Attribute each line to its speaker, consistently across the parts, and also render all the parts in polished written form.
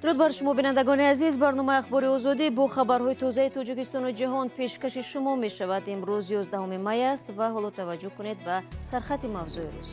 Speaker 1: Дуруд бар шумо, бинандагони азиз. Барномаи Ахбори Озодӣ бо хабарҳои тозаи Тоҷикистону ҷаҳон пешкаши шумо мешавад. Имрӯз 11 май аст ва ҳоло таваҷҷӯҳ кунед ба сархати мавзӯи рӯз.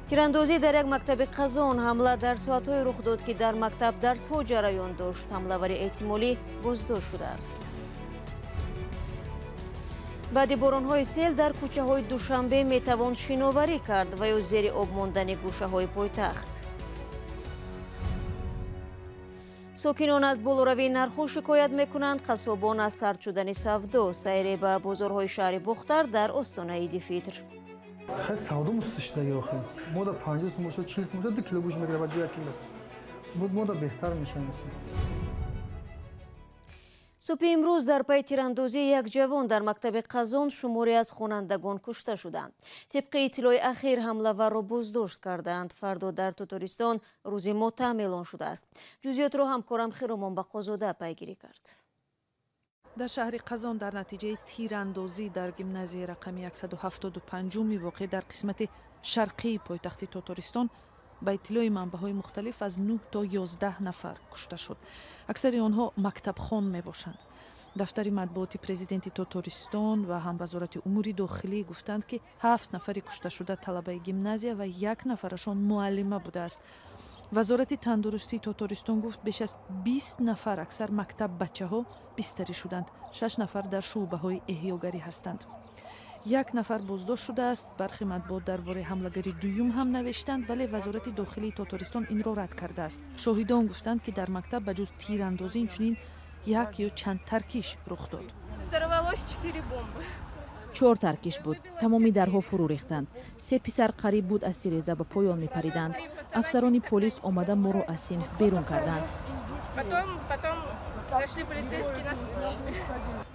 Speaker 1: Тирандозӣ дар як мактаби Қазон. Ҳамла дар соатҳое рух дод, ки дар мактаб дарсҳо ҷараён дошт. Ҳамлавари эҳтимолӣ боздошт шудааст. Баъди боронҳои сел дар кӯчаҳои Душанбе метавон шиноварӣ кард ва ё зери об мондани гӯшаҳои пойтахт. Сокинон аз болоравии нархҳо шикоят мекунанд. Қассобон аз сард шудани савдо. Сайре ба бозорҳои шаҳри Бохтар дар остонаи Иди Фитр.
Speaker 2: Хеле савдо мустиштаги охир. Мода 50 сум бошад, 40 сум бошад, 2 кило гӯшт мегирад ба ҷои 1 кило. Буд мода беҳтар мешавад.
Speaker 1: Субҳи имрӯз дар пайи тирандозии як ҷавон дар мактаби Қазон шуморе аз хонандагон кушта шуданд. Тибқи иттилои ахир ҳамлаварро боздошт кардаанд. Фардо дар Тотористон рӯзи мотам эълон шудааст. Ҷузъиётро ҳамкорам Хиромон Бақозода пайгирӣ кард.
Speaker 3: Дар шаҳри Қазон дар натиҷаи тирандозӣ дар гимназияи рақами 175 воқеъ дар қисмати шарқии пойтахти Тотористон ба иттилои манбаъҳои мухталиф аз 9 то 11 нафар кушта шуд. Аксари онҳо мактабхон мебошанд. Дафтари матбуоти президенти Тотористон ва ҳам Вазорати умури дохилӣ гуфтанд, ки 7 нафари кушташуда талабаи гимназия ва 1 нафарашон муаллима будааст. Вазорати тандурустии Тотористон гуфт, беш аз 20 нафар, аксар мактаббачаҳо, бистарӣ шуданд. 6 нафар дар шӯъбаҳои эҳёгарӣ ҳастанд. 1 нафар боздошт шудааст. Бархи матбуот дар бораи ҳамлагари дуюм ҳам навиштанд, вале Вазорати дохилии Тотористон инро рад кардааст. Шоҳидон гуфтанд, ки дар мактаб ба ҷуз тирандозӣ инчунин як ё чанд таркиш рух дод.
Speaker 4: 4 таркиш буд. Тамоми дарҳо фурӯ рехтанд. 3 писар қариб буд аз тиреза ба поён мепариданд. Афсарони полис омада моро аз синф берун карданд.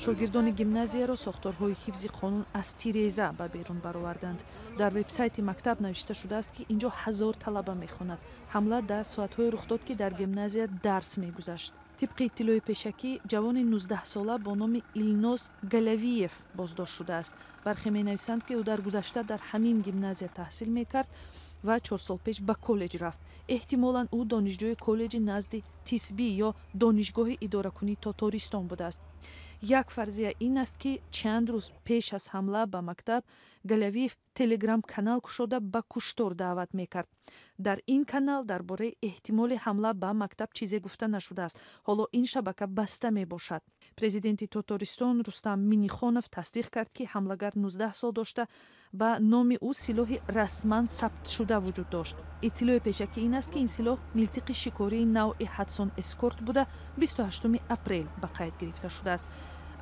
Speaker 3: Шогирдони гимназияро сохторҳои ҳифзи қонун аз тиреза ба берун бароварданд. Дар вебсайти мактаб навишта шудааст, ки инҷо 1000 талаба мехонад. Ҳамла дар соатҳое рух дод, ки дар гимназия дарс мегузашт. Тибқи иттилои пешакӣ, ҷавони 19-сола бо номи Илноз Галавиев боздошт шудааст. Бархе менависанд, ки ӯ дар гузашта дар ҳамин гимназия таҳсил мекард ва 4 сол пеш ба коллеҷ рафт. Эҳтимолан ӯ донишҷӯи коллеҷи назди Тисбӣ ё Донишгоҳи идоракунии Тотористон будааст. Як фарзия ин аст, ки чанд рӯз пеш аз ҳамла ба мактаб Галавиев телеграм-канал кушода ба куштор даъват мекард. Дар ин канал дар бораи эҳтимоли ҳамла ба мактаб чизе гуфта нашудааст. Ҳоло ин шабака баста мебошад. Президенти Тотористон Рустам Миннихонов тасдиқ кард, ки ҳамлагар 19 сол дошта, ба номи ӯ силоҳи расман сабтшуда вуҷуд дошт. Иттилои пешакӣ ин аст, ки ин силоҳ милтиқи шикории навъи Ҳадсон Эскорт буда, 28 апрел ба қайд гирифта шудааст.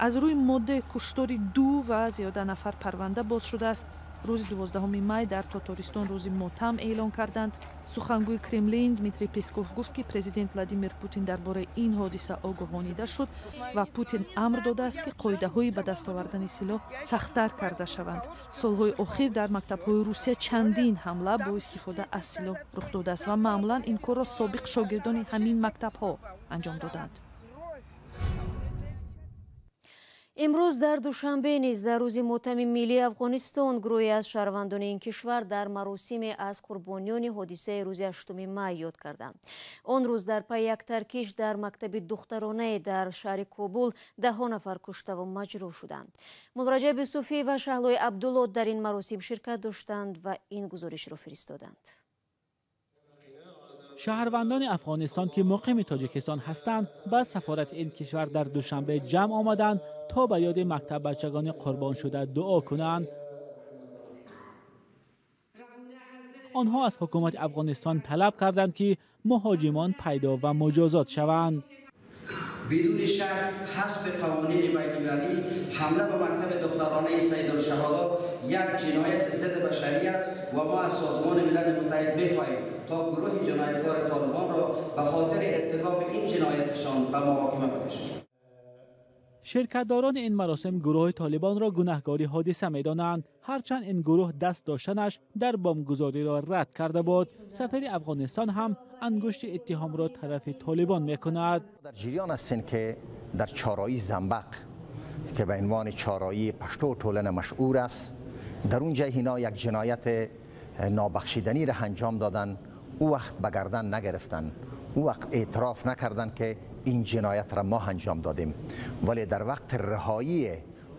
Speaker 3: Аз рӯи моддаи куштори 2 ва зиёда нафар парванда боз шудааст. Рӯзи 12 май дар Тотористон рӯзи мотам эълон карданд. Сухангӯи Кремлин Дмитрий Песков гуфт, ки президент Владимир Путин дар бораи ин ҳодиса огоҳонида шуд ва Путин амр додааст, ки қоидаҳои ба даст овардани силоҳ сахттар карда шаванд. Солҳои охир дар мактабҳои Русия чандин ҳамла бо истифода аз силоҳ рух додааст ва маъмулан ин корро собиқ шогирдони ҳамин мактабҳо анҷом доданд.
Speaker 1: Имрӯз дар Душанбе низ дар рӯзи мотами миллии Афғонистон гурӯҳе аз шаҳрвандони ин кишвар дар маросиме аз қурбониёни ҳодисаи рӯзи 8 май ёд карданд. Он рӯз дар пайи як таркиш дар мактаби духтаронае дар шаҳри Кобул даҳҳо нафар куштаву маҷрӯҳ шуданд. Муллораҷаб Юсуфӣ ва Шаҳлои Абдулло дар ин маросим ширкат доштанд ва ин гузоришро фиристоданд.
Speaker 5: Шаҳрвандони Афғонистон, ки муқими Тоҷикистон ҳастанд, ба сафорати ин кишвар дар Душанбе ҷамъ омаданд то ба ёди мактаббачагони қурбоншуда дуо кунанд. Онҳо аз ҳукумати Афғонистон талаб карданд, ки муҳоҷимон пайдо ва муҷозот шаванд.
Speaker 6: бидуни шак ҳасби қавонини байналмилалӣ ҳамла ба мактаби духтаронаи Сайидулшаҳодо як ҷинояти зидди башарӣ аст ва мо аз Созмони Милали Муттаҳид мехоҳем то гурӯҳи ҷинояткори Толибонро ба хотири иртикоби ин ҷиноятшон ба муҳокима бикашанд.
Speaker 5: Ширкатдорони ин маросим гурӯҳи Толибонро гунаҳкори ҳодиса медонанд, ҳарчанд ин гурӯҳ даст доштанаш дар бомбгузориро рад карда буд. Сафири Афғонистон ҳам ангушти иттиҳомро тарафи Толибон мекунад.
Speaker 7: Дар ҷириён ҳастем, ки дар чораи Замбақ, ки ба унвони чораи пашту тӯлана машҳур аст, дар он ҷо ино як ҷиноят нобахшиданиро анҷом доданд. او وقت به گردن نگرفتن، او وقت اعتراف نکردن که این جنایت را ما انجام دادیم، ولی در وقت رهایی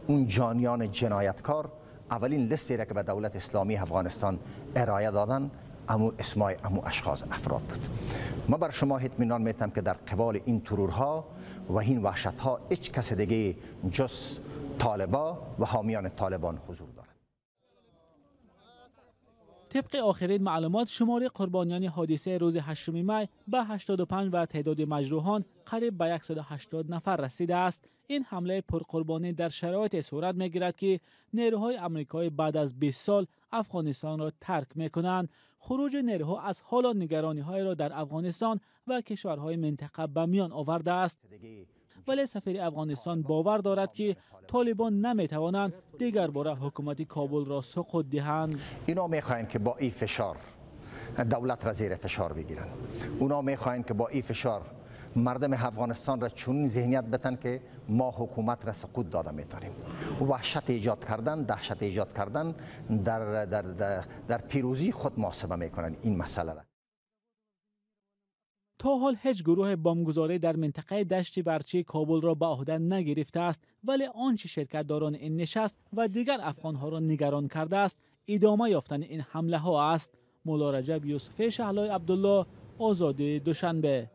Speaker 7: اون جانیان جنایتکار اولین لیستی را که به دولت اسلامی افغانستان ارائه دادن امو اسمای امو اشخاص افراد بود. ما بر شما اطمینان میتم که در قبال این ترورها و این وحشتها هیچ کس دیگه جز طالبا و حامیان طالبان حضور دارد.
Speaker 5: طبق آخرین معلومات شمار قربانیان حادثه روز 8 می به 85 و تعداد مجروحان قریب به 180 نفر رسیده است. این حمله پرقربانی در شرایط صورت می‌گیرد که نیروهای آمریکایی بعد از 20 سال افغانستان را ترک می‌کنند. خروج نیروها از حال نگرانی‌های را در افغانستان و کشورهای منطقه به میان آورده است. ولی سفیر افغانستان باور دارد که طالبان نمیتوانند دیگر بار حکومت کابل را سقوط دهند.
Speaker 7: اینا میخواهند که با این فشار دولت را زیر فشار بگیرند. اونا میخواهند که با این فشار مردم افغانستان را چنین ذهنیت بتن که ما حکومت را سقوط داده میتونیم. وحشت ایجاد کردن، دهشت ایجاد کردن در در در, در پیروزی خود محاسبه میکنن این مسئله را.
Speaker 5: تا حال هیچ گروه بمبگذاری در منطقه دشت برچی کابل را به عهده نگرفته است، ولی آنچه شرکتداران این نشست و دیگر افغانها را نگران کرده است ادامه یافتن این حمله ها است. مولا رجب یوسفی، شهلای عبدالله، آزادی، دوشنبه.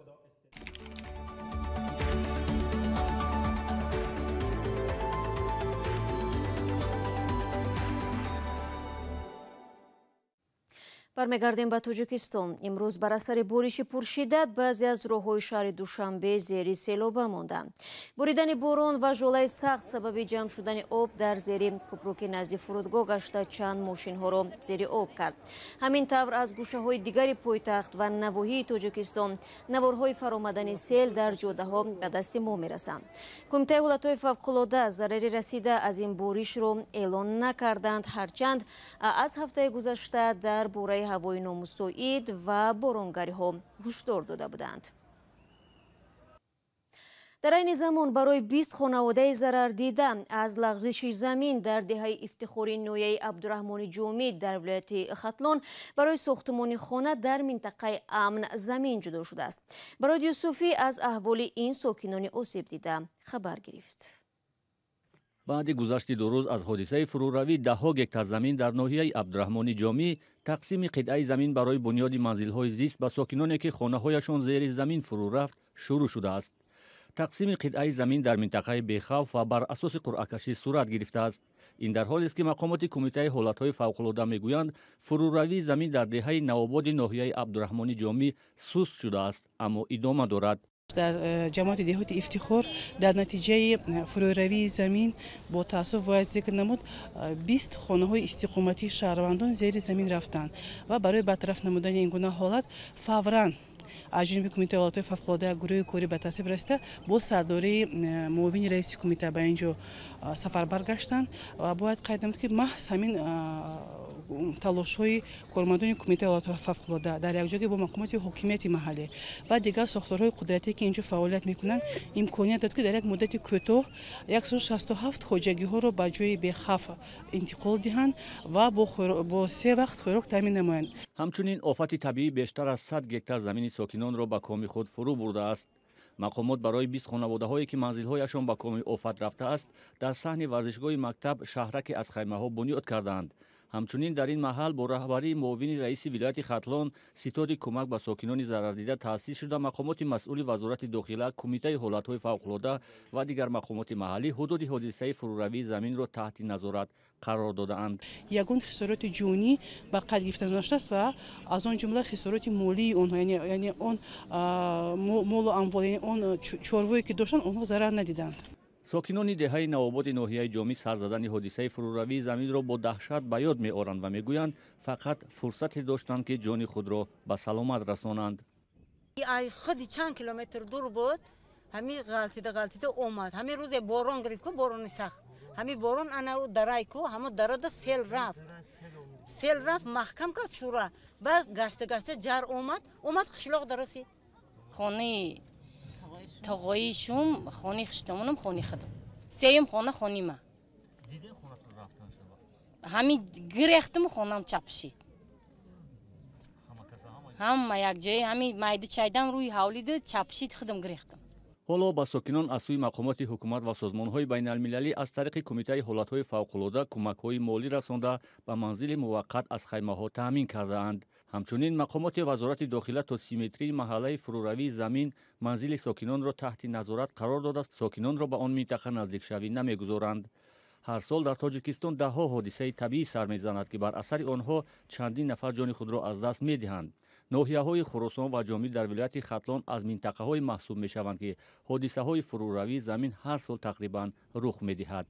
Speaker 1: Бармегардем ба Тоҷикистон. Имрӯз бар асари бориши пуршиддат баъзе аз роҳҳои шаҳри Душанбе зери селоба монданд. Боридани борон ва жолаи сахт сабаби ҷамъ шудани об дар зери кӯпруки назди фурудгоҳ гашта чанд мошинҳоро зери об кард. Ҳамин тавр аз гӯшаҳои дигари пойтахт ва навоҳии Тоҷикистон наворҳои фаромадани сел дар ҷодаҳо ба дасти мо мерасанд. Кумитаи ҳолатҳои фавқулода зарари расида аз ин боришро эълон накарданд, ҳарчанд аз ҳафтаи гузашта дар бораи ҳавои номусоид ва боронгариҳо ҳушдор дода буданд. Дар айни замон барои 20 хонаводаи зарардида аз лағзиши замин дар деҳаи ифтихории ноҳияи Абдураҳмони Ҷомӣ дар вилояти Хатлон барои сохтмони хона дар минтақаи амн замин ҷудо шудааст. Барод Юсуфӣ аз аҳволи ин сокинони осебдида хабар гирифт.
Speaker 8: Баъди гузашти 2 рӯз аз ҳодисаи фурӯравӣ даҳҳо гектар замин дар ноҳияи Абдураҳмони Ҷомӣ тақсими қитъаи замин барои бунёди манзилҳои зист ба сокиноне ки хонаҳояшон зери замин фурӯ рафт шурӯъ шудааст. Тақсими қитъаи замин дар минтақаи бехавф ва бар асоси қуръакашӣ сурат гирифтааст. Ин дар ҳолест ки мақомоти кумитаи ҳолатҳои фавқулода мегӯянд фурӯравии замин дар деҳаи Навободи ноҳияи Абдураҳмони Ҷомӣ суст шудааст, аммо идома дорад.
Speaker 9: Дар ҷамоати деҳоти Ифтихор дар натиҷаи фурӯравии замин бо таассуф бояд зикр намуд 20 хонаҳои истиқоматии шаҳрвандон зери замин рафтанд ва барои бартараф намудани ин гуна ҳолат фавран аз ҷониби кумитаи ҳолатҳои фавқулода гурӯҳи корӣ ба тасвиб расида бо сардории муовини раиси кумита ба ин ҷо сафарбар гаштанд ва бояд қайд намуд ки маҳз ҳамин талошҳои кормандони кумитаи ҳолатҳои фавқулода дар якҷоягӣ бо мақомоти ҳокимияти маҳаллӣ ва дигар сохторҳои қудратие ки инҷо фаъолият мекунанд имконият дод ки дар як муддати кӯтоҳ 167 хоҷагиҳоро ба ҷои бехавф интиқол диҳанд ва бо се вақт хӯрок таъмин намоянд.
Speaker 8: Ҳамчунин офати табиӣ бештар аз 100 гектар замини сокинонро ба коми худ фурӯ бурдааст. Мақомот барои 20 хонаводаҳое ки манзилҳояшон ба коми офат рафтааст дар саҳни варзишгоҳи мактаб шаҳраке аз хаймаҳо бунёд кардаанд. Ҳамчунин дар ин маҳал бо раҳбарии муовини раиси вилояти Хатлон ситоди кӯмак ба сокинони зарардида таъсис шуда мақомоти масъули вазорати дохила, кумитаи ҳолатҳои фавқулода ва дигар мақомоти маҳаллӣ ҳудуди ҳодисаи фурӯравии заминро таҳти назорат қарор додаанд.
Speaker 9: Ягон хисороти ҷонӣ ба қайд гирифта нашудааст ва аз он ҷумла хисороти молии онҳо, яъне он молу амвол, яъне он чорвое ки доштанд, онҳо зарар надиданд.
Speaker 8: Сокинони деҳаи Навободи ноҳияи Ҷомӣ сар задани ҳодисаи фурӯравии заминро бо даҳшат ба ёд меоранд ва мегӯянд фақат фурсате доштанд ки ҷони худро ба саломат расонанд.
Speaker 10: Худи чанд километр дур буд, ҳами ғалтида ғалтида омад. Ҳами рӯзе борон гирифт ку, борони сахт. Ҳами борон ана дарай ку, ҳамо дарада сел рафт. Сел рафт, маҳкам кард шура. Баъд гашта гашта ҷар омад, омад қишлоқ дарасид.
Speaker 11: Хонаи тоғои шум, хонаи хиштомонам, хонаи худам. Сеюм хона хонаи ма. Ҳами гирехтим, хонам чапшид. Ҳама якҷоя ҳамин майда чайдам рӯи ҳавлида чапшид худам гирехтам.
Speaker 8: Ҳоло ба сокинон аз сӯи мақомоти ҳукумат ва созмонҳои байналмилалӣ аз тариқи Кумитаи ҳолатҳои фавқулода кӯмакҳои молӣ расонда ба манзили муваққат аз хаймаҳо таъмин кардаанд. Ҳамчунин мақомоти вазорати дохила то 30 метрии маҳаллаи фурӯравии замин манзили сокинонро таҳти назорат қарор дода, сокинонро ба он минтақа наздикшавӣ намегузоранд. Ҳар сол дар Тоҷикистон даҳҳо ҳодисаи табиӣ сар мезанад, ки бар асари онҳо чандин нафар ҷони худро аз даст медиҳанд. Ноҳияҳои Хуросон ва Ҷомӣ дар вилояти Хатлон аз минтақаҳое маҳсуб мешаванд, ки ҳодисаҳои фурӯравии замин ҳар сол тақрибан рух медиҳад.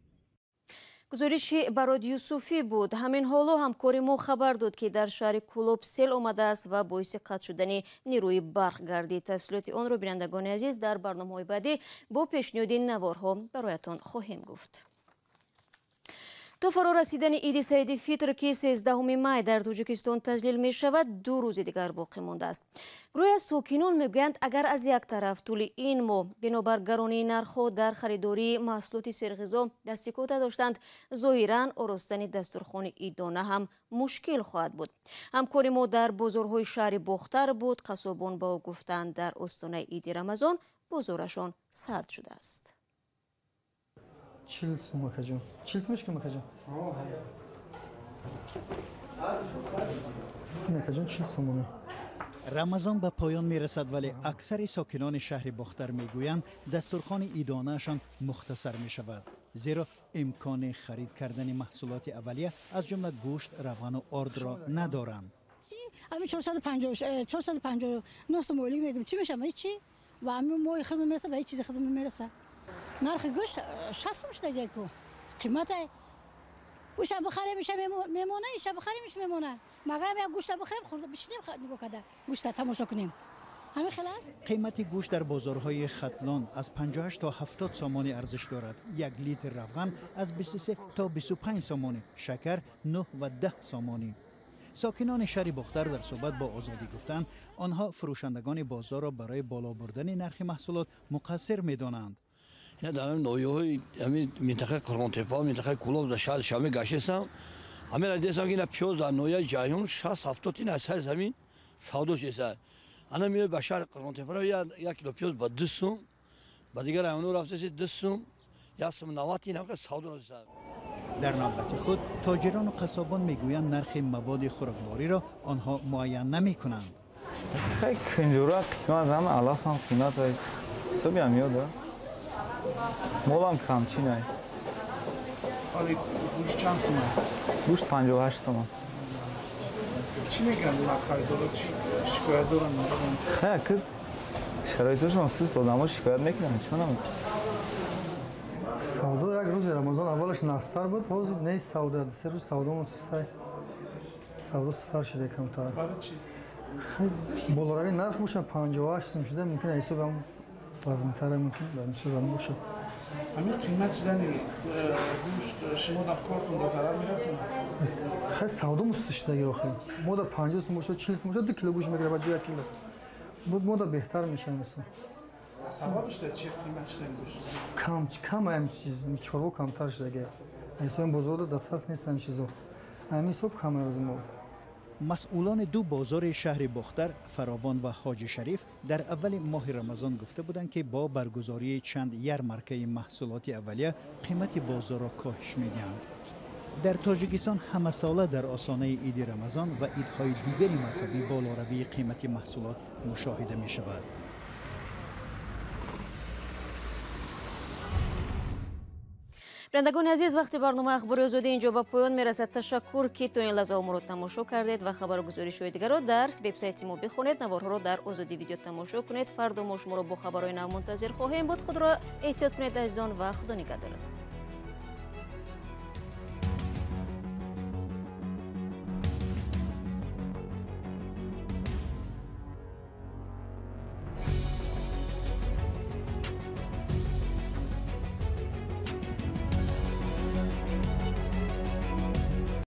Speaker 1: Гузориши Барод Юсуфӣ буд. Ҳамин ҳоло ҳамкори мо хабар дод, ки дар шаҳри Кӯлоб сел омадааст ва боиси қатъ шудани нерӯи барқ гардид. Тафсилоти онро бинандагони азиз дар барномаҳои баъдӣ бо пешниҳоди наворҳо бароятон хоҳем гуфт. То фаро расидани Иди Саиди Фитр, ки 13 май дар Тоҷикистон таҷлил мешавад, 2 рӯзи дигар боқӣ мондааст. Гурӯҳе аз сокинон мегӯянд, агар аз як тараф тӯли ин моҳ бинобар гаронии нархҳо дар харидории маҳсулоти серғизо дасти кӯта доштанд, зоҳиран оростани дастурхони идона ҳам мушкил хоҳад буд. Ҳамкори мо дар бозорҳои шаҳри Бохтар буд. Қассобон ба ӯ гуфтанд, дар остонаи Иди Рамазон бозорашон сард шудааст.
Speaker 2: 40 сум акаҷон. 40 сум ишким акаҷон? Ин акаҷон 40 сумона.
Speaker 12: Рамазон ба поён мерасад, вале аксари сокинони шаҳри Бохтар мегӯянд, дастурхони идонаашон мухтасар мешавад, зеро имкони харид кардани маҳсулоти аввалия аз ҷумла гӯшт, равғану ордро надоранд.
Speaker 13: Ҳамин 459 сум ойлик мегирем, чӣ мешавад? Ҳеҷ. Ба ҳамин моҳи худмон мерасад, ба ҳеҷ чизи худмон мерасад. Нархи гӯшт 60 сум шуда ку. Қимата уша бихарем, иша мемона, иша бихарем, иш мемона. Магар як гӯшта бихарем, хӯрда бишинем, нигоҳ карда гӯшта тамошо кунем. Ҳамин хел аст.
Speaker 12: Қимати гӯшт дар бозорҳои Хатлон аз 58 то 70 сомонӣ арзиш дорад. 1 литр равған аз 23 то 25 сомонӣ, шакар 9 ва 10 сомонӣ. Сокинони шаҳри Бохтар дар суҳбат бо Озодӣ гуфтанд, онҳо фурӯшандагони бозорро барои боло бурдани нархи маҳсулот муқассир медонанд.
Speaker 14: Ина дар ноҳияҳои ҳамин минтақаи Қурғонтепа, минтақаи Кӯлоб дар шаҳри Шамил гаштесам, ҳамин ра дидесам, ки ина пиёз дар ноҳияи Ҷайҳун 60-70 ин аз сари замин савдо шудеса. Ана меои ба шаҳри Қурғонтепаро 1 кило пиёз ба 2 сум, ба дигар районҳо рафтеси 2 сум, 1 сум 90 ин ҳамин савдо шудеса.
Speaker 12: Дар навбати худ тоҷирону қассобон мегӯянд, нархи маводи хӯроквориро онҳо муайян намекунанд.
Speaker 15: Кунҷура қимат, ҳама алаф ҳам қимат, ҳисоби ҳам ёда. Молам камчин ай.
Speaker 16: Гӯшт чанд сум?
Speaker 15: Гӯшт 58 сомон.
Speaker 16: Чӣ мегӯянд харидоро, чӣ шикоят доранд?
Speaker 15: Хай, ки шароитошон сист, одамо шикоят мекунанд, чӣ намекунанд?
Speaker 2: Савдо як рӯзи Рамазон аввалаш нақстар буд, ҳозир нест савдо, 3 рӯз савдомон систай. Савдо систар шуда камтар. Хай, болоравии нарх бошад 58 сум шуда, мумкин ҳисоб ҳам вазмтара мумкин дар мисол ҳам бошад.
Speaker 16: Ҳамин қимат шудани гӯшт шумо дар кортон ба зарар мерасонад?
Speaker 2: Хай, савдо муст шудаги охир. Мо дар 50 сум бошад, 40 сум бошад, 2 кило гӯшт мегирад ба ҷои 1 кило. Мо дар беҳтар мешавад мисол.
Speaker 16: Сабабш дар чи қимат шудани гӯшт?
Speaker 2: Кам кам ҳам чиз, чорво камтар шудаги. Ҳисоби бозорда дастрас нест ҳамин чизо. Ҳамин ҳисоб кам аст мо.
Speaker 12: Масъулони ду бозори шаҳри Бохтар, Фаровон ва Ҳоҷи Шариф, дар аввали моҳи Рамазон гуфта буданд, ки бо баргузории чанд ярмаркаи маҳсулоти аввалия қимати бозорро коҳиш медиҳанд. Дар Тоҷикистон ҳамасола дар осонаи Иди Рамазон ва идҳои дигари мазҳабӣ болоравии қимати маҳсулот мушоҳида мешавад.
Speaker 1: Бинандагони азиз, вақти барномаи Ахбори Озодӣ инҷо ба поён мерасад. Ташаккур, ки то ин лаҳза моро тамошо кардед ва хабару гузоришҳои дигарро дар вебсайти мо бихонед. Наворҳоро дар Озодӣ видео тамошо кунед. Фардо мо шуморо бо хабарҳои нав мунтазир хоҳем буд. Худро эҳтиёт кунед, азизон, ва Худо нигаҳдорад.